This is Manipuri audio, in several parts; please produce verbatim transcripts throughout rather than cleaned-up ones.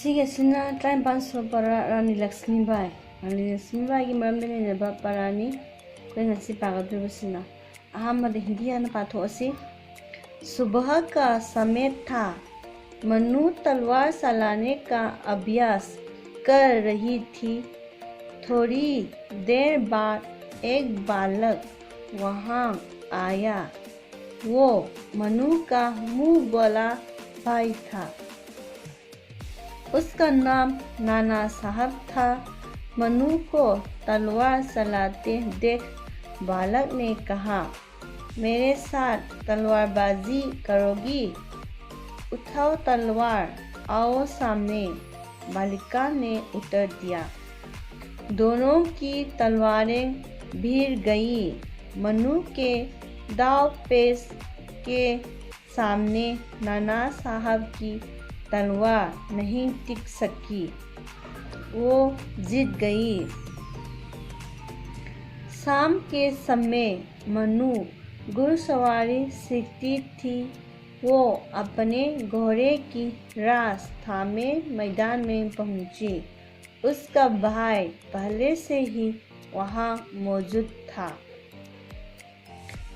ꯑꯁꯤꯒꯤ ꯑꯁꯤꯅ ꯇꯔꯥꯅꯤꯄꯥꯟ ꯁꯨꯕ ꯄꯔꯥ, ꯔꯥꯅꯤ ꯂꯛꯁꯃꯤꯕꯥꯏ꯫ ꯔꯥꯅꯤ ꯂꯛꯁꯃꯤꯕꯥꯏꯒꯤ ꯃꯔꯝꯗ ꯅꯩꯅꯕ ꯄꯔꯥꯅꯤ꯫ ꯑꯩꯈꯣꯏ ꯉꯁꯤ ꯄꯥꯒꯗꯧꯔꯤꯕꯁꯤꯅ, ꯑꯍꯥꯟꯕꯗ ꯍꯤꯟꯗꯤ ꯍꯥꯟꯅ ꯄꯥꯊꯣꯛꯑꯁꯤ꯫ सुबह का समय था। मनु तलवार चलाने का अभ्यास कर रही थी। थोड़ी देर बाद एक बालक वहाँ आया। वो मनु का मुंह वाला भाई था। उसका नाम नाना साहब था। मनु को तलवार चलाते देख बालक ने कहा, मेरे साथ तलवारबाजी करोगी? उठाओ तलवार, आओ सामने। बालिका ने उत्तर दिया। दोनों की तलवारें भिड़ गई। मनु के दाव पेच के सामने नाना साहब की तलवार नहीं टिक सकी। वो जीत गई। शाम के समय मनु घुड़सवारी सीखती थी। वो अपने घोड़े की रास थामे मैदान में पहुंची। उसका भाई पहले से ही वहां मौजूद था।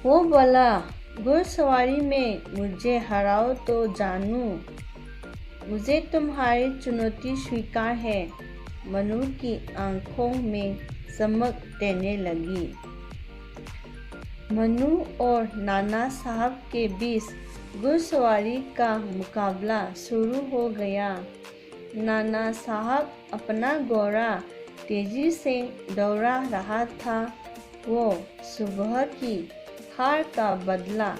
वो बोला, घुड़सवारी में मुझे हराओ तो जानू। मुझे तुम्हारी चुनौती स्वीकार है। मनु की आंखों में चमक देने लगी। मनु और नाना साहब के बीच घुड़सवारी का मुकाबला शुरू हो गया। नाना साहब अपना घोड़ा तेजी से दौड़ा रहा था। वो सुबह की हार का बदला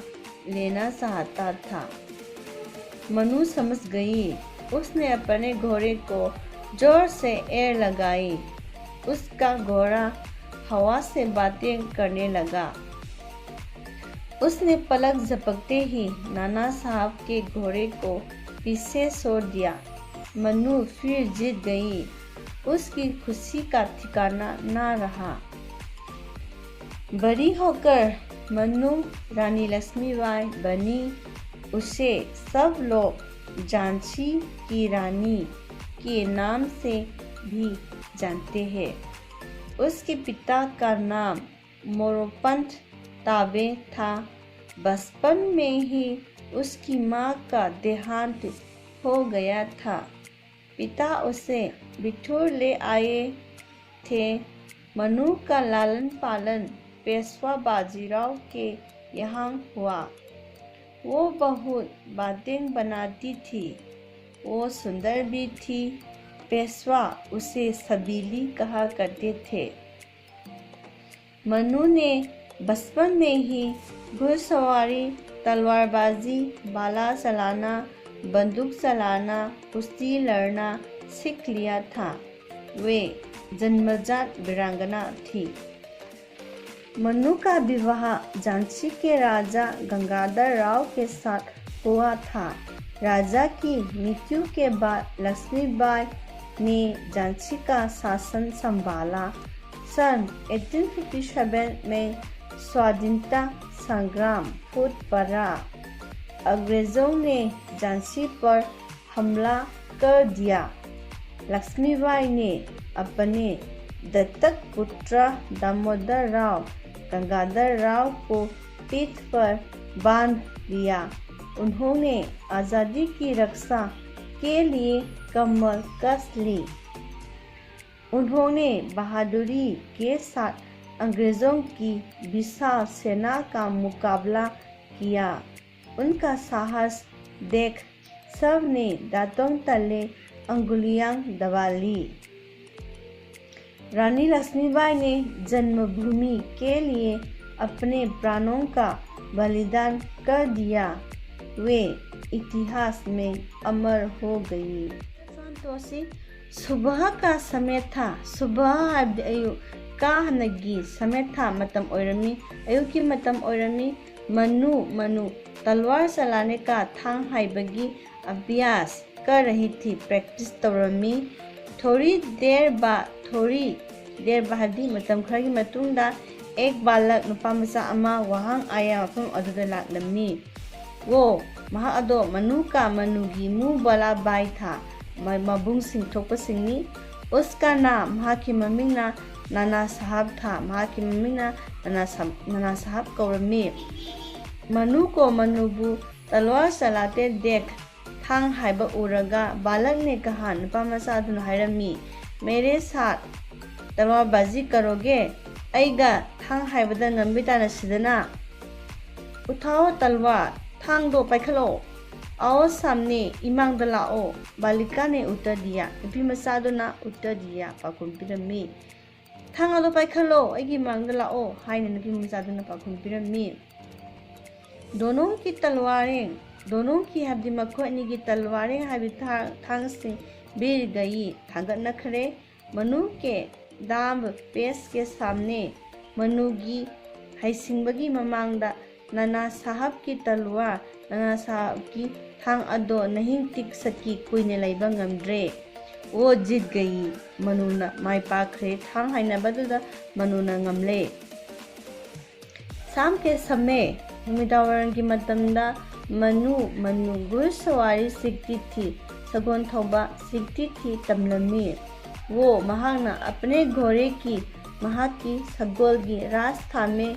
लेना चाहता था। मनु समझ गई। उसने अपने घोड़े को जोर से एड़ लगाई। उसका घोड़ा हवा से बातें करने लगा। उसने पलक झपकते ही नाना साहब के घोड़े को पीछे छोड़ दिया। मनु फिर जीत गई। उसकी खुशी का ठिकाना ना रहा। बड़ी होकर मनु रानी लक्ष्मीबाई बनी। उसे सब लोग झांसी की रानी के नाम से भी जानते हैं। उसके पिता का नाम मोरोपंत ताबे था। बचपन में ही उसकी माँ का देहांत हो गया था। पिता उसे बिठूर ले आए थे। मनु का लालन पालन पेशवा बाजीराव के यहाँ हुआ। वो बहुत बातें बनाती थी। वो सुंदर भी थी। पेशवा उसे सबीली कहा करते थे। मनु ने बचपन में ही घुड़सवारी, तलवारबाजी, भाला चलाना, बंदूक चलाना, कुश्ती लड़ना सीख लिया था। वे जन्मजात वीरांगना थी। मनु का विवाह झांसी के राजा गंगाधर राव के साथ हुआ था। राजा की मृत्यु के बाद लक्ष्मीबाई ने झांसी का शासन संभाला। सन अठारह सौ सत्तावन में स्वाधीनता संग्राम फूट पड़ा। अंग्रेजों ने झांसी पर हमला कर दिया। लक्ष्मीबाई ने अपने दत्तक पुत्र दामोदर राव गंगाधर राव को पीठ पर बांध लिया। उन्होंने आज़ादी की रक्षा के लिए कमर कस ली। उन्होंने बहादुरी के साथ अंग्रेजों की विशाल सेना का मुकाबला किया। उनका साहस देख सब ने दांतों तले अंगुलियां दबा ली। रानी लक्ष्मीबाई ने जन्मभूमि के लिए अपने प्राणों का बलिदान कर दिया। वे इतिहास में अमर हो गई। ꯁꯨꯕꯍ ꯀ ꯁꯃꯦꯊꯥ, ꯁꯨꯕꯍ ꯍꯥꯏꯕꯗꯤ ꯑꯌꯨꯛ, ꯀ ꯍꯥꯟꯅꯒꯤ ꯁꯃꯦꯊꯥ ꯃꯇꯝ ꯑꯣꯏꯔꯝꯃꯤ, ꯑꯌꯨꯛꯀꯤ ꯃꯇꯝ ꯑꯣꯏꯔꯝꯃꯤ꯫ ꯃꯅꯨ, ꯃꯅꯨ, ꯇꯜꯋꯥꯔ ꯆꯂꯥꯅꯦ ꯀ ꯊꯥꯡ ꯍꯥꯏꯕꯒꯤ ꯑꯚ꯭ꯌꯥꯁ ꯀ ꯔꯍꯤ ꯊꯤ, ꯄ꯭ꯔꯦꯛꯇꯤꯁ ꯇꯧꯔꯝꯃꯤ꯫ ꯊꯣꯔꯤ ꯗꯦꯔ ꯕꯥ, ꯊꯣꯔꯤ ꯗꯦꯔ ꯕꯥ ꯍꯥꯏꯕꯗꯤ ꯃꯇꯝ ꯈꯔꯒꯤ ꯃꯇꯨꯡꯗ, ꯑꯦꯛ ꯕꯥꯂꯛ, ꯅꯨꯄꯥ ꯃꯆꯥ ꯑꯃ, ꯋꯥꯍꯪ ꯑꯥꯌꯥ, ꯃꯐꯝ ꯑꯗꯨꯗ ꯂꯥꯛꯂꯝꯃꯤ꯫ ꯋꯣ, ꯃꯍꯥꯛ ꯑꯗꯣ ꯃꯅꯨ ꯀ ꯃꯅꯨꯒꯤ ꯃꯨ ꯕꯂꯥ ꯕꯥꯏ ꯊꯥ, ꯃ- ꯃꯕꯨꯡꯁꯤꯡ ꯊꯣꯛꯄꯁꯤꯡꯅꯤ꯫ ꯎꯁꯀꯥ ꯅꯥꯝ, ꯃꯍꯥꯛꯀꯤ ꯃꯃꯤꯡꯅ ꯅꯥꯅꯥ ꯁꯥꯍꯥꯕ ꯊꯥ, ꯃꯍꯥꯛꯀꯤ ꯃꯃꯤꯡꯅ ꯅꯥꯅꯥ ꯁꯥ- ꯅꯥꯅꯥ ꯁꯥꯍꯥꯕ ꯀꯧꯔꯝꯃꯤ꯫ ꯃꯅꯨ ꯀꯣ ꯃꯅꯨꯕꯨ ꯇꯜꯋꯥꯔ ꯆꯂꯥꯇꯦ ꯗꯦꯈ, ꯊꯥꯡ ꯍꯥꯏꯕ ꯎꯔꯒ ꯕꯥꯂꯛ ꯅꯦ ꯀꯍꯥ, ꯅꯨꯄꯥ ꯃꯆꯥ ꯑꯗꯨꯅ ꯍꯥꯏꯔꯝꯃꯤ, ꯃꯦꯔꯦ ꯁꯥꯠ ꯇꯜꯋꯥꯔ ꯕꯥꯖꯤ ꯀꯔꯣꯒꯦ, ꯑꯩꯒ ꯊꯥꯡ ꯍꯥꯏꯕꯗ ꯉꯝꯕꯤ ꯇꯥꯟꯅꯁꯤꯗꯅ꯫ ꯎꯊꯥꯑꯣ ꯇꯜꯋꯥꯔ, ꯊꯥꯡꯗꯣ ꯄꯥꯏꯈꯠꯂꯣ꯫ ꯑꯥꯑꯣ ꯁꯥꯝꯅꯦ, ꯏꯃꯥꯡꯗ ꯂꯥꯛꯑꯣ꯫ ꯕꯥꯂꯤꯀꯥ ꯅꯦ ꯎꯠꯇꯔ ꯗꯤꯌꯥ, ꯅꯨꯄꯤ ꯃꯆꯥꯗꯨꯅ ꯎꯠꯇꯔ ꯗꯤꯌꯥ, ꯄꯥꯎꯈꯨꯝ ꯄꯤꯔꯝꯃꯤ꯫ ꯊꯥꯡ ꯑꯗꯨ ꯄꯥꯏꯈꯠꯂꯣ, ꯑꯩꯒꯤ ꯃꯥꯡꯗ ꯂꯥꯛꯑꯣ ꯍꯥꯏꯅ ꯅꯨꯄꯤ ꯃꯆꯥꯗꯨꯅ ꯄꯥꯎꯈꯨꯝ ꯄꯤꯔꯝꯃꯤ꯫ ꯗꯣꯅꯣꯡ ꯀꯤ ꯇꯜꯋꯥꯔꯦꯡ, ꯗꯣꯅꯣꯡ ꯀꯤ ꯍꯥꯏꯕꯗꯤ ꯃꯈꯣꯏ ꯑꯅꯤꯒꯤ, ꯇꯜꯋꯥꯔꯦꯡ ꯍꯥꯏꯕꯗꯤ ꯊꯥꯡ- ꯊꯥꯡꯁꯤꯡ, ꯕꯤꯔ ꯒꯌꯤ, ꯊꯥꯡꯒꯠꯅꯈ꯭ꯔꯦ꯫ ꯃꯅꯨ ꯀꯦ ꯗꯥꯝ ꯄꯦꯁ ꯀꯦ ꯁꯥꯝꯅꯦ, ꯃꯅꯨꯒꯤ ꯍꯩꯁꯤꯡꯕꯒꯤ ꯃꯃꯥꯡꯗ ꯅꯥꯅꯥ ꯁꯥꯍꯕꯀꯤ ꯇꯜꯋꯥꯔ, ꯅꯥꯅꯥ ꯁꯥꯍꯕꯀꯤ ꯊꯥꯡ ꯑꯗꯣ ꯅꯍꯤꯡ ꯇꯤꯛ ꯁꯛꯀꯤ ꯀꯨꯏꯅ ꯂꯩꯕ ꯉꯝꯗ꯭ꯔꯦ꯫ ꯑꯣ ꯖꯤꯠ ꯒꯌꯤ, ꯃꯅꯨꯅ ꯃꯥꯏ ꯄꯥꯛꯈ꯭ꯔꯦ꯫ ꯊꯥꯡ ꯍꯥꯏꯅꯕꯗꯨꯗ ꯃꯅꯨꯅ ꯉꯝꯂꯦ꯫ ꯁꯥꯝ ꯀꯦ ꯁꯝꯃꯦ, ꯅꯨꯃꯤꯗꯥꯡꯋꯥꯏꯔꯝꯒꯤ ꯃꯇꯝꯗ ꯃꯅꯨ, ꯃꯅꯨ ꯒꯨꯔ ꯁꯋꯥꯔꯤ ꯁꯤꯛꯇꯤ ꯊꯤ, ꯁꯒꯣꯜ ꯊꯧꯕ ꯁꯤꯛꯇꯤ ꯊꯤ ꯇꯝꯂꯝꯃꯤ꯫ ꯋꯣ, ꯃꯍꯥꯛꯅ ꯑꯄꯅꯦ ꯘꯣꯔꯦ ꯀꯤ, ꯃꯍꯥꯛꯀꯤ ꯁꯒꯣꯜꯒꯤ, ꯔꯥꯖ ꯊꯥꯃꯦ,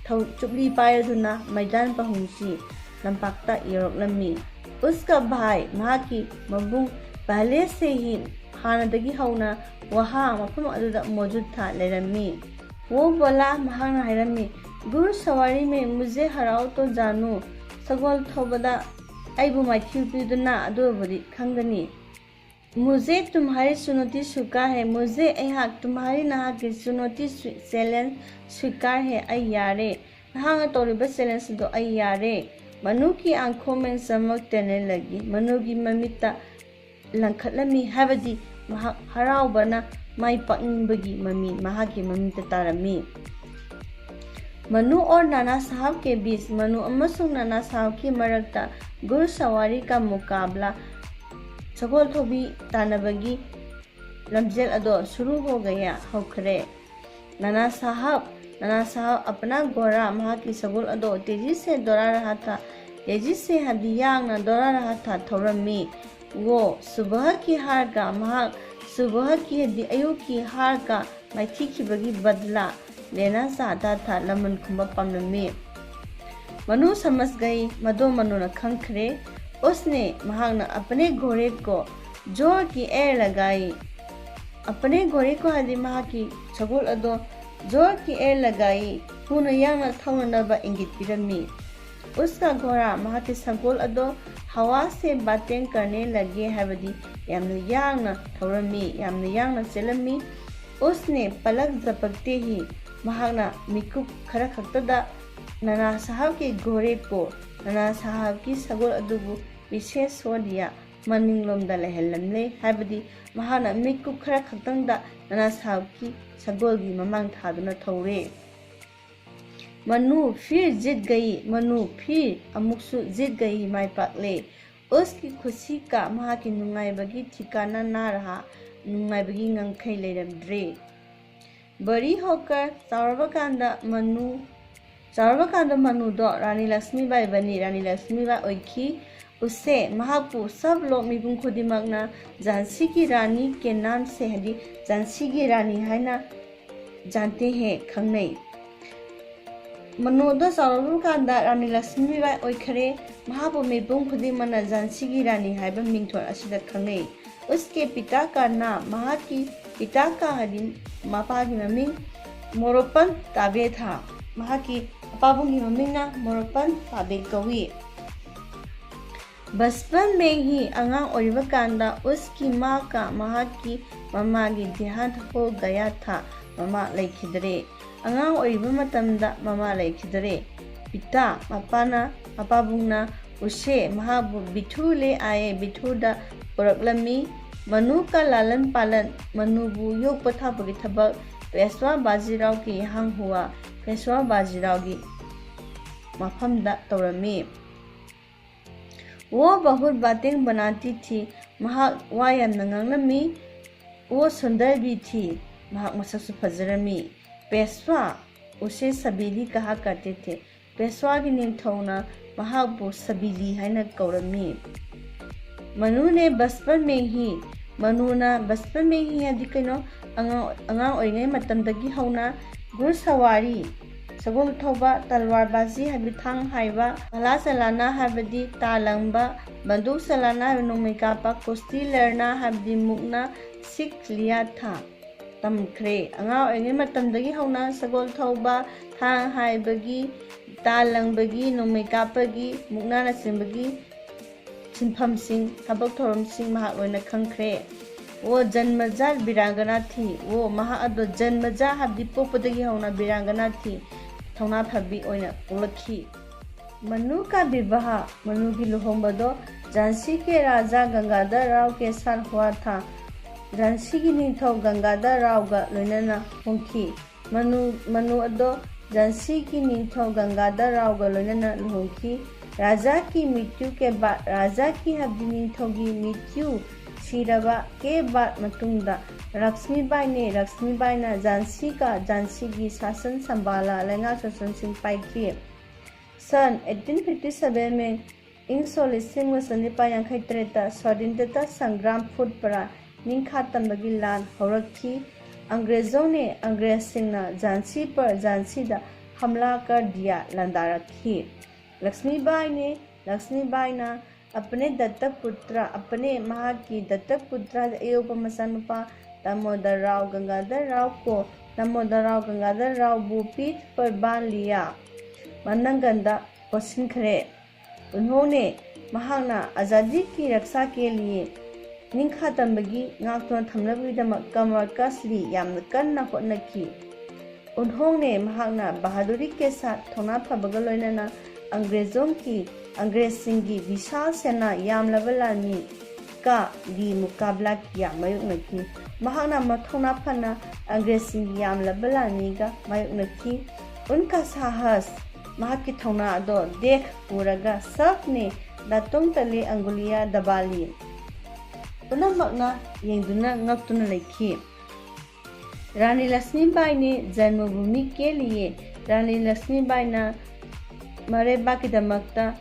ꯊꯧ- ꯆꯨꯞꯂꯤ ꯄꯥꯏꯔꯗꯨꯅ ꯃꯩꯗꯥꯟ ꯄꯍꯨꯡꯁꯤ, ꯂꯝꯄꯥꯛꯇ ꯌꯧꯔꯛꯂꯝꯃꯤ꯫ ꯎꯁꯀ ꯚꯥꯏ, ꯃꯍꯥꯛꯀꯤ ꯃꯕꯨꯡ, ꯄꯍꯂꯦ ꯁꯦ ꯍꯤ, ꯍꯥꯟꯅꯗꯒꯤ ꯍꯧꯅ ꯋꯥꯍꯥ ꯃꯐꯝ ꯑꯗꯨꯗ ꯃꯣꯖꯨꯠ ꯊꯥ ꯂꯩꯔꯝꯃꯤ꯫ ꯋꯣ ꯕꯣꯂꯥ, ꯃꯍꯥꯛꯅ ꯍꯥꯏꯔꯝꯃꯤ, ꯘꯨꯔ ꯁꯋꯥꯔꯤ ꯃꯦ ꯃꯨꯖꯦ ꯍꯔꯥꯎ ꯇꯣ ꯖꯥꯅꯨ, ꯁꯒꯣꯜ ꯊꯧꯕꯗ ꯑꯩꯕꯨ ꯃꯥꯏꯊꯤꯕ ꯄꯤꯗꯨꯅ ꯑꯗꯨꯕꯨꯗꯤ ꯈꯪꯒꯅꯤ꯫ ꯃꯨꯖꯦ ꯇꯨꯝꯍꯥꯔꯤ ꯆꯨꯅꯣꯇꯤ ꯁ꯭ꯋꯤꯀꯥꯔ ꯍꯦ, ꯃꯨꯖꯦ, ꯑꯩꯍꯥꯛ, ꯇꯨꯝꯍꯥꯔꯤ, ꯅꯍꯥꯛꯀꯤ, ꯆꯨꯅꯣꯇꯤ ꯁ꯭ꯋꯤ- ꯆꯦꯂꯦꯟꯖ ꯁ꯭ꯋꯤꯀꯥꯔ ꯍꯦ, ꯑꯩ ꯌꯥꯔꯦ꯫ ꯅꯍꯥꯛꯅ ꯇꯧꯔꯤꯕ ꯆꯦꯂꯦꯟꯖ ꯑꯗꯣ ꯑꯩ ꯌꯥꯔꯦ꯫ ꯃꯅꯨ ꯀꯤ ꯑꯥꯡꯈꯣ ꯃꯦ ꯆꯃꯛ ꯇꯦꯅꯦ ꯂꯒꯤ, ꯃꯅꯨꯒꯤ ꯃꯃꯤꯠꯇ ꯂꯪꯈꯠꯂꯝꯃꯤ, ꯍꯥꯏꯕꯗꯤ ꯃꯍꯥꯛ ꯍꯔꯥꯎꯕꯅ ꯃꯥꯏ ꯄꯥꯛꯅꯤꯡꯕꯒꯤ ꯃꯃꯤ ꯃꯍꯥꯛꯀꯤ ꯃꯃꯤꯠꯇ ꯇꯥꯔꯝꯃꯤ꯫ ꯃꯅꯨ ꯑꯣꯔ ꯅꯥꯅꯥ ꯁꯥꯍꯕ ꯀꯦ ꯕꯤꯆ, ꯃꯅꯨ ꯑꯃꯁꯨꯡ ꯅꯥꯅꯥ ꯁꯥꯍꯕꯀꯤ ꯃꯔꯛꯇ ꯘꯨꯔ ꯁꯋꯥꯔꯤ ꯀꯥ ꯃꯨꯀꯥꯕꯂꯥ, ꯁꯒꯣꯜ ꯊꯧꯕꯤ ꯇꯥꯟꯅꯕꯒꯤ ꯂꯝꯖꯦꯜ ꯑꯗꯣ ꯁꯨꯔꯨ ꯍꯣ ꯒꯌꯥ, ꯍꯧꯈ꯭ꯔꯦ꯫ ꯅꯥꯅꯥ ꯁꯥꯍꯕ, ꯅꯥꯅꯥ ꯁꯥꯍꯕ ꯑꯄꯅꯥ ꯘꯣꯔꯥ, ꯃꯍꯥꯛꯀꯤ ꯁꯒꯣꯜ ꯑꯗꯣ ꯇꯦꯖꯤ ꯁꯦ ꯗꯣꯔꯥ ꯔꯍꯥ ꯊꯥ, ꯇꯦꯖꯤ ꯁꯦ ꯍꯥꯏꯕꯗꯤ ꯌꯥꯡꯅ, ꯗꯣꯔꯥ ꯔꯍꯥ ꯊꯥ, ꯊꯧꯔꯝꯃꯤ꯫ वो सुबह की हार का, ꯃꯍꯥꯛ ꯁꯨꯕꯍꯀꯤ ꯍꯥꯏꯗꯤ ꯑꯌꯨꯛꯀꯤ ꯍꯥꯔ ꯀꯥ ꯃꯥꯏꯊꯤꯈꯤꯕꯒꯤ ꯕꯗꯂꯥ ꯂꯦꯅꯥ ꯆꯥꯍꯇꯥ ꯊꯥ, ꯂꯃꯟ ꯈꯨꯝꯕ ꯄꯥꯝꯂꯝꯃꯤ꯫ ꯃꯅꯨ ꯁꯃꯖ ꯒꯌꯤ, ꯃꯗꯨ ꯃꯅꯨꯅ ꯈꯪꯈ꯭ꯔꯦ꯫ ꯎꯁꯅꯦ, ꯃꯍꯥꯛꯅ ꯑꯄꯅꯦ ꯘꯣꯔꯦ ꯀꯣ ꯖꯣꯔ ꯀꯤ ꯑꯦꯔ ꯂꯒꯥꯏ, ꯑꯄꯅꯦ ꯘꯣꯔꯦ ꯀꯣ ꯍꯥꯏꯗꯤ ꯃꯍꯥꯛꯀꯤ ꯁꯒꯣꯜ ꯑꯗꯣ ꯖꯣꯔ ꯀꯤ ꯑꯦꯔ ꯂꯒꯥꯏ, ꯊꯨꯅ ꯌꯥꯡꯅ ꯊꯧꯅꯅꯕ ꯏꯪꯒꯤꯠ ꯄꯤꯔꯝꯃꯤ꯫ ꯎꯁꯀꯥ ꯘꯣꯔꯥ, ꯃꯍꯥꯛꯀꯤ ꯁꯒꯣꯜ ꯑꯗꯣ ꯍꯋꯥ ꯁꯦ ꯕꯥꯇꯦꯡ ꯀꯔꯅꯦ ꯂꯒꯦ ꯍꯥꯏꯕꯗꯤ ꯌꯥꯝꯅ ꯌꯥꯡꯅ ꯊꯧꯔꯝꯃꯤ, ꯌꯥꯝꯅ ꯌꯥꯡꯅ ꯆꯦꯜꯂꯝꯃꯤ꯫ ꯎꯁꯅꯦ ꯄꯂꯛ ꯖꯄꯛꯇꯦ ꯍꯤ, ꯃꯍꯥꯛꯅ ꯃꯤꯀꯨꯞ ꯈꯔ ꯈꯛꯇꯗ ꯅꯅꯥ ꯁꯥꯍꯕꯀꯤ ꯘꯣꯔꯦ ꯀꯣ, ꯅꯅꯥ ꯁꯥꯍꯕꯀꯤ ꯁꯒꯣꯜ ꯑꯗꯨꯕꯨ ꯄꯤꯁꯦ ꯁꯣ ꯗꯤꯌꯥ, ꯃꯅꯤꯡꯂꯣꯝꯗ ꯂꯩꯍꯜꯂꯝꯂꯦ ꯍꯥꯏꯕꯗꯤ ꯃꯍꯥꯛꯅ ꯃꯤꯀꯨꯞ ꯈꯔ ꯈꯛꯇꯪꯗ ꯅꯅꯥ ꯁꯥꯍꯕꯀꯤ ꯁꯒꯣꯜꯒꯤ ꯃꯃꯥꯡ ꯊꯥꯗꯨꯅ ꯊꯧꯔꯦ꯫ ꯃꯅꯨ ꯐꯤꯔ ꯖꯤꯠ ꯒꯌꯤ, ꯃꯅꯨ ꯐꯤꯔ ꯑꯃꯨꯛꯁꯨ ꯖꯤꯠ ꯒꯌꯤ, ꯃꯥꯏ ꯄꯥꯛꯂꯦ꯫ ꯎꯁꯀꯤ ꯈꯨꯁꯤ ꯀꯥ, ꯃꯍꯥꯛꯀꯤ ꯅꯨꯡꯉꯥꯏꯕꯒꯤ ꯊꯤꯀꯥꯅ ꯅꯥ ꯔꯍꯥ, ꯅꯨꯡꯉꯥꯏꯕꯒꯤ ꯉꯝꯈꯩ ꯂꯩꯔꯝꯗ꯭ꯔꯦ꯫ ꯕꯔꯤ ꯍꯣꯀꯔ, ꯆꯥꯎꯔꯕ ꯀꯥꯟꯗ ꯃꯅꯨ, ꯆꯥꯎꯔꯕ ꯀꯥꯟꯗ ꯃꯅꯨꯗꯣ ꯔꯥꯅꯤ ꯂꯛꯁꯃꯤꯕꯥꯏ ꯕꯅꯤ, ꯔꯥꯅꯤ ꯂꯛꯁꯃꯤꯕꯥꯏ ꯑꯣꯏꯈꯤ꯫ ꯎꯁꯦ, ꯃꯍꯥꯛꯄꯨ ꯁꯕ ꯂꯣꯛ, ꯃꯤꯄꯨꯝ ꯈꯨꯗꯤꯡꯃꯛꯅ ꯖꯥꯟꯁꯤꯒꯤ ꯔꯥꯅꯤ ꯀꯦ ꯅꯥꯝ ꯁꯦ ꯍꯥꯏꯗꯤ ꯖꯥꯟꯁꯤꯒꯤ ꯔꯥꯅꯤ ꯍꯥꯏꯅ ꯖꯥꯟꯇꯦ ꯍꯦ, ꯈꯪꯅꯩ꯫ ꯃꯅꯨꯗꯣ ꯆꯥꯎꯔꯛꯂꯕ ꯀꯥꯟꯗ ꯔꯥꯅꯤ ꯂꯛꯁꯃꯤꯕꯥꯏ ꯑꯣꯏꯈꯔꯦ꯫ ꯃꯍꯥꯛꯄꯨ ꯃꯤꯄꯨꯝ ꯈꯨꯗꯤꯡꯃꯛꯅ ꯖꯥꯟꯁꯤꯒꯤ ꯔꯥꯅꯤ ꯍꯥꯏꯕ ꯃꯤꯡꯊꯣꯜ ꯑꯁꯤꯗ ꯈꯪꯅꯩ꯫ ꯎꯁꯀꯦ ꯄꯤꯇꯥ ꯀꯥ ꯅꯥꯝ, ꯃꯍꯥꯛꯀꯤ ꯄꯤꯇꯥ ꯀꯥ ꯍꯥꯏꯗꯤ ꯃꯄꯥꯒꯤ ꯃꯃꯤꯡ, ꯃꯣꯔꯣꯄꯟ ꯇꯥꯕꯦ ꯊꯥ, ꯃꯍꯥꯛꯀꯤ ꯃꯄꯥꯕꯨꯡꯒꯤ ꯃꯃꯤꯡꯅ ꯃꯣꯔꯣꯄꯟ ꯇꯥꯕꯦ ꯀꯧꯏ꯫ ꯕꯁꯄꯟ ꯃꯦ ꯍꯤ, ꯑꯉꯥꯡ ꯑꯣꯏꯔꯤꯕ ꯀꯥꯟꯗ, ꯎꯁꯀꯤ ꯃꯥ ꯀꯥ, ꯃꯍꯥꯛꯀꯤ ꯃꯃꯥꯒꯤ ꯗꯦꯍꯥꯟ ꯍꯣ ꯒꯌꯥ ꯊꯥ, ꯃꯃꯥ ꯂꯩꯈꯤꯗ꯭ꯔꯦ꯫ ꯑꯉꯥꯡ ꯑꯣꯏꯔꯤꯕ ꯃꯇꯝꯗ ꯃꯃꯥ ꯂꯩꯈꯤꯗ꯭ꯔꯦ꯫ ꯄꯤꯇꯥ, ꯃꯄꯥꯅ, ꯃꯄꯥꯕꯨꯡꯅ, ꯎꯁꯦ, ꯃꯍꯥꯛꯄꯨ ꯕꯤꯊꯨ ꯂꯦ ꯑꯥꯌꯦ, ꯕꯤꯊꯨꯗ ꯄꯨꯔꯛꯂꯝꯃꯤ꯫ ꯃꯅꯨ ꯀꯥ ꯂꯥꯂꯟ ꯄꯥꯂꯟ, ꯃꯅꯨꯕꯨ ꯌꯣꯛꯄ ꯊꯥꯛꯄꯒꯤ ꯊꯕꯛ, ꯄꯦꯁꯋꯥ ꯕꯥꯖꯤꯔꯥꯎ ꯀꯤ ꯌꯍꯥꯡ ꯍꯨꯋꯥ, ꯄꯦꯁꯋꯥ ꯕꯥꯖꯤꯔꯥꯎꯒꯤ ꯃꯐꯝꯗ ꯇꯧꯔꯝꯃꯤ꯫ ꯋꯣ ꯕꯍꯨꯠ ꯕꯥꯇꯦꯡ ꯕꯅꯥꯇꯤ ꯊꯤ, ꯃꯍꯥꯛ ꯋꯥ ꯌꯥꯝꯅ ꯉꯥꯡꯂꯝꯃꯤ꯫ ꯋꯣ ꯁꯨꯟꯗꯔ ꯕꯤ ꯊꯤ, ꯃꯍꯥꯛ ꯃꯁꯛꯁꯨ ꯐꯖꯔꯝꯃꯤ꯫ ꯄꯦꯁꯋꯥ ꯎꯁꯦ ꯁꯕꯤꯂꯤ ꯀꯍꯥ ꯀꯔꯇꯦ ꯊꯦ, ꯄꯦꯁꯋꯥꯒꯤ ꯅꯤꯡꯊꯧꯅ ꯃꯍꯥꯛꯄꯨ ꯁꯕꯤꯂꯤ ꯍꯥꯏꯅ ꯀꯧꯔꯝꯃꯤ꯫ मनु ने बचपन में ही, ꯃꯅꯨꯅ ꯕꯆꯄꯟ ꯃꯦ ꯍꯤ ꯍꯥꯏꯗꯤ ꯀꯩꯅꯣ? ꯑꯉꯥꯡ ꯑꯉꯥꯡ ꯑꯣꯏꯔꯤꯉꯩ ꯃꯇꯝꯗꯒꯤ ꯍꯧꯅ ꯘꯨꯔ ꯁꯋꯥꯔꯤ, ꯁꯒꯣꯜ ꯊꯧꯕ, ꯇꯜꯋꯥꯔꯕꯥꯖꯤ ꯍꯥꯏꯕꯗꯤ ꯊꯥꯡ ꯍꯥꯏꯕ, ꯚꯥꯂꯥ ꯆꯂꯥꯅꯥ ꯍꯥꯏꯕꯗꯤ ꯇꯥ ꯂꯪꯕ, ꯕꯟꯗꯨꯛ ꯆꯂꯥꯅꯥ ꯍꯥꯏꯕꯗꯤ ꯅꯣꯡꯃꯩ ꯀꯥꯞꯄ, ꯀꯨꯁꯇꯤ ꯂꯔꯅꯥ ꯍꯥꯏꯕꯗꯤ ꯃꯨꯛꯅꯥ, ꯁꯤꯈ ꯂꯤꯌꯥ ꯊꯥ, ꯇꯝꯈ꯭ꯔꯦ꯫ ꯑꯉꯥꯡ ꯑꯣꯏꯔꯤꯉꯩ ꯃꯇꯝꯗꯒꯤ ꯍꯧꯅ ꯁꯒꯣꯜ ꯊꯧꯕ, ꯊꯥꯡ ꯍꯥꯏꯕꯒꯤ, ꯇꯥ ꯂꯪꯕꯒꯤ, ꯅꯣꯡꯃꯩ ꯀꯥꯞꯄꯒꯤ, ꯃꯨꯛꯅꯥꯅꯆꯤꯡꯕꯒꯤ ꯁꯤꯟꯐꯝꯁꯤꯡ, ꯊꯕꯛ ꯊꯧꯔꯝꯁꯤꯡ ꯃꯍꯥꯛ ꯂꯣꯏꯅ ꯈꯪꯈ꯭ꯔꯦ꯫ ꯋꯣ ꯖꯟꯃꯖꯥꯠ ꯕꯤꯔꯥꯡꯒꯅꯥ ꯊꯤ꯫ ꯋꯣ ꯃꯍꯥꯛ ꯑꯗꯣ ꯖꯟꯃꯖꯥꯠ ꯍꯥꯏꯕꯗꯤ ꯄꯣꯛꯄꯗꯒꯤ ꯍꯧꯅ ꯕꯤꯔꯥꯡꯒꯅꯥ ꯊꯤ, ꯊꯧꯅꯥ ꯐꯕꯤ ꯑꯣꯏꯅ ꯄꯣꯛꯂꯛꯈꯤ꯫ मनु का विवाह, ꯃꯅꯨꯒꯤ ꯂꯨꯍꯣꯡꯕꯗꯣ ꯖꯥꯟꯁꯤ ꯀꯦ ꯔꯥꯖꯥ ꯒꯪꯒꯥꯙꯔ ꯔꯥꯎ ꯀꯦ ꯁꯥꯊ ꯍꯨꯋꯥ ꯊꯥ꯫ ꯖꯥꯟꯁꯤꯒꯤ ꯅꯤꯡꯊꯧ ꯒꯪꯒꯥꯙꯔ ꯔꯥꯎꯒ ꯂꯣꯏꯅꯅ ꯍꯣꯡꯈꯤ꯫ ꯃꯅꯨ ꯃꯅꯨ ꯑꯗꯣ ꯖꯥꯟꯁꯤꯒꯤ ꯅꯤꯡꯊꯧ ꯒꯪꯒꯥꯙꯔ ꯔꯥꯎꯒ ꯂꯣꯏꯅꯅ ꯂꯨꯍꯣꯡꯈꯤ꯫ ꯔꯥꯖꯥ ꯀꯤ ꯃ꯭ꯔꯤꯇ꯭ꯌꯨ ꯀꯦ ꯕꯥꯗ, ꯔꯥꯖꯥ ꯀꯤ ꯍꯥꯏꯕꯗꯤ ꯅꯤꯡꯊꯧꯒꯤ ꯃ꯭ꯔꯤꯇ꯭ꯌꯨ, ꯁꯤꯔꯕ, ꯀꯦ ꯕꯥꯗ ꯃꯇꯨꯡꯗ, ꯂꯛꯁꯃꯤꯕꯥꯏꯅꯦ, ꯂꯛꯁꯃꯤꯕꯥꯏꯅ ꯖꯥꯟꯁꯤ ꯀꯥ, ꯖꯥꯟꯁꯤꯒꯤ ꯁꯥꯁꯟ ꯁꯝꯕꯥꯂꯥ, ꯂꯩꯉꯥꯛ ꯁꯥꯁꯟꯁꯤꯡ ꯄꯥꯏꯈꯤ꯫ ꯁꯟ ꯑꯩꯠꯇꯤꯟ ꯐꯤꯐꯇꯤ ꯁꯚꯦꯟ ꯃꯦ, ꯏꯪ ꯁꯣꯛ ꯂꯤꯁꯤꯡ ꯑꯃꯒ ꯆꯅꯤꯄꯥꯟ ꯌꯥꯡꯈꯩ ꯇꯔꯦꯠꯇ ꯁ꯭ꯋꯥꯙꯤꯟꯇꯇꯥ ꯁꯪꯒ꯭ꯔꯥꯝ ꯐꯨꯠ ꯄꯔꯥ, ꯅꯤꯡꯈꯥ ꯇꯝꯕꯒꯤ ꯂꯥꯟ ꯍꯧꯔꯛꯈꯤ꯫ अंग्रेजों ने, ꯑꯪꯒ꯭ꯔꯦꯖꯁꯤꯡꯅ ꯖꯥꯟꯁꯤ ꯄꯔ, ꯖꯥꯟꯁꯤꯗ ꯍꯝꯂꯥ ꯀꯔ ꯗꯤꯌꯥ, ꯂꯥꯟꯗꯥꯔꯛꯈꯤ꯫ ꯂꯛꯁꯃꯤꯕꯥꯏꯅꯦ, ꯂꯛꯁꯃꯤꯕꯥꯏꯅ ꯑꯄꯅꯦ ꯗꯠꯇꯛ ꯄꯨꯇ꯭ꯔ, ꯑꯄꯅꯦ ꯃꯍꯥꯛꯀꯤ ꯗꯠꯇꯛ ꯄꯨꯇ꯭ꯔ ꯑꯌꯣꯛꯄ ꯃꯆꯥꯅꯨꯄꯥ ꯗꯥꯃꯣꯗꯔ ꯔꯥꯎ ꯒꯪꯒꯥꯙꯔ ꯔꯥꯎ ꯀꯣ, Damodar Rao ꯒꯪꯒꯥꯙꯔ ꯔꯥꯎꯕꯨ Peeth per ban Lia, ꯃꯅꯪꯒꯟꯗ ꯄꯣꯠꯁꯤꯟꯈ꯭ꯔꯦ꯫ ꯎꯟꯍꯣꯡꯅꯦ, ꯃꯍꯥꯛꯅ ꯑꯖꯥꯗꯤ ꯀꯤ ꯔꯛꯁꯥ ꯀꯦ ꯂꯤꯌꯦ, ꯅꯤꯡꯈꯥ ꯇꯝꯕꯒꯤ ꯉꯥꯛꯇꯨꯅ ꯊꯝꯅꯕꯒꯤꯗꯃꯛ ꯀꯃꯔ ꯀꯁꯂꯤ ꯌꯥꯝꯅ ꯀꯟꯅ ꯍꯣꯠꯅꯈꯤ꯫ ꯎꯟꯍꯣꯡꯅꯦ, ꯃꯍꯥꯛꯅ ꯕꯍꯥꯗꯨꯔꯤ ꯀꯦ ꯁꯥꯊ, ꯊꯧꯅꯥ ꯐꯕꯒ ꯂꯣꯏꯅꯅ ꯑꯪꯒ꯭ꯔꯦꯖꯣꯡꯒꯤ, ꯑꯪꯒ꯭ꯔꯦꯖꯁꯤꯡꯒꯤ ꯕꯤꯁꯥꯜ ꯁꯦꯅꯥ ꯌꯥꯝꯂꯕ ꯂꯥꯟꯃꯤ ꯀꯥꯒꯤ ꯃꯨꯀꯥꯕꯂꯥ ꯀꯤꯌꯥ ꯃꯥꯌꯣꯛꯅꯈꯤ꯫ ꯃꯍꯥꯛꯅ ꯃꯊꯧꯅꯥ ꯐꯅ ꯑꯪꯒ꯭ꯔꯦꯖꯁꯤꯡꯒꯤ ꯌꯥꯝꯂꯕ ꯂꯥꯟꯃꯤꯒ ꯃꯥꯌꯣꯛꯅꯈꯤ꯫ ꯎꯟꯀꯥ ꯁꯥꯍꯁ, ꯃꯍꯥꯛꯀꯤ ꯊꯧꯅꯥ ꯑꯗꯣ ꯗꯦꯈ ꯎꯔꯒ ꯁꯕꯅꯦ ꯗꯥꯇꯣꯡ ꯇꯂꯦ ꯑꯪꯒꯨꯂꯤꯌꯥ ꯗꯕꯥꯂꯤ, ꯄꯨꯝꯅꯃꯛꯅ ꯌꯦꯡꯗꯨꯅ ꯉꯛꯇꯨꯅ ꯂꯩꯈꯤ꯫ रानी लक्ष्मीबाई ने जन्मभूमि के लिए, ꯔꯥꯅꯤ ꯂꯛꯁꯃꯤꯕꯥꯏꯅ ꯃꯔꯩꯕꯥꯛꯀꯤꯗꯃꯛꯇ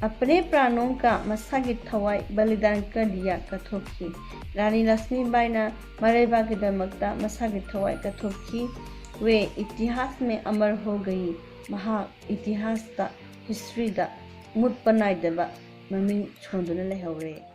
ꯑꯄꯅꯦ ꯄ꯭ꯔꯥꯅꯣꯡ ꯀ ꯃꯁꯥꯒꯤ ꯊꯋꯥꯏ ꯕꯂꯤꯗꯥꯟ ꯀ ꯗꯤꯌꯥ ꯀꯠꯊꯣꯛꯈꯤ꯫ ꯔꯥꯅꯤ ꯂꯛꯁꯃꯤꯕꯥꯏꯅ ꯃꯔꯩꯕꯥꯛꯀꯤꯗꯃꯛꯇ ꯃꯁꯥꯒꯤ ꯊꯋꯥꯏ ꯀꯠꯊꯣꯛꯈꯤ꯫ ꯋꯦ ꯏꯇꯤꯍꯥꯁ ꯃꯦ ꯑꯃꯔ ꯍꯣ ꯒꯌꯤ꯫ ꯃꯍꯥꯛ ꯏꯇꯤꯍꯥꯁꯇ, ꯍꯤꯁꯇ꯭ꯔꯤꯗ ꯃꯨꯠꯄ ꯅꯥꯏꯗꯕ ꯃꯃꯤꯡ ꯁꯣꯟꯗꯨꯅ ꯂꯩꯍꯧꯔꯦ꯫